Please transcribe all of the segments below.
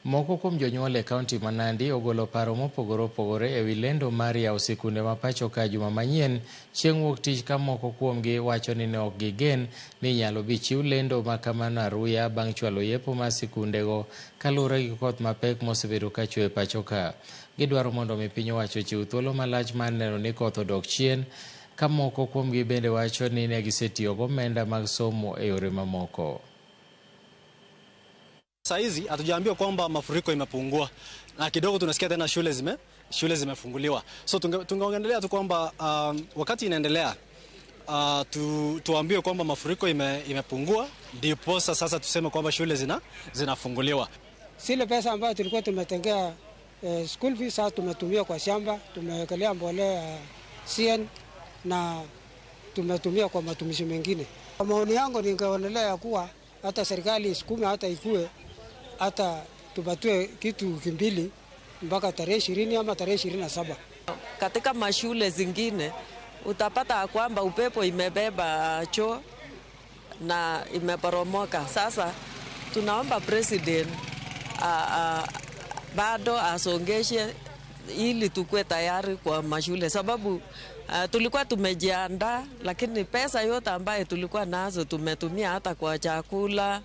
Moko kuom jonyuol e kaunti ma Nandi ogolo paro mopogore opogore e wi lendo mar yawo sikunde ma pacho ka juma manyien chieng' wuok tich ka moko kuomgi wacho ni ne ok gigen ni inyalo bi chiw lendo ma kamano aruya bang' chwalo yepo mar sikundego kaluwore gi koth mapek mosebedo ka chwe e pacho ka. Gidwaro mondo mi piny owacho ochiw thuolo malach mar neno ni koth odok chien ka moko kuomgi bende wacho ni ne gisetiyo gomenda mag somo e yore mamoko. Saizi hatujaambiwa kwamba mafuriko imepungua na kidogo tunasikia tena shule zimefunguliwa. So tungeongelea tu kwamba wakati inaendelea tuambiwe kwamba mafuriko imepungua ndipo sasa tuseme kwamba shule zinafunguliwa. Zile pesa ambayo tulikuwa tumetengea school fees sasa tumetumia kwa shamba, tumewekelea mbolea CN na tumetumia kwa matumizi mengine. Kwa maoni yangu ningeonelea kuwa hata serikali isukume hata ikue hata tupatiwe kitu kimbili mpaka tarehe 20 ama tarehe 27. Katika mashule zingine utapata kwamba upepo imebeba choo na imeporomoka. Sasa tunaomba president bado asongeshe ili tukue tayari kwa mashule, sababu tulikuwa tumejiandaa, lakini pesa yote ambayo tulikuwa nazo tumetumia hata kwa chakula,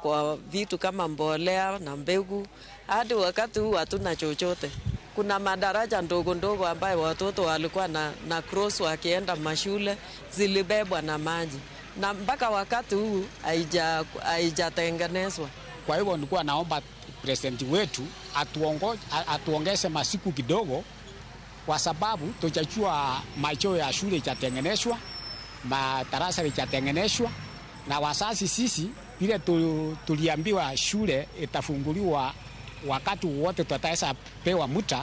kwa vitu kama mbolea na mbegu. Hadi wakati huu hatuna chochote. Kuna madaraja ndogo ndogo ambayo watoto walikuwa na cross wakienda mashule zilibebwa na maji, na mpaka wakati huu haijatengenezwa. Kwa hivyo nilikuwa naomba president wetu atuongeze masiku kidogo, kwa sababu tujajua macho ya shule itatengenezwa, madarasa itatengenezwa, na wazazi sisi vile tuliambiwa shule itafunguliwa wakati wote tutaweza pewa muda.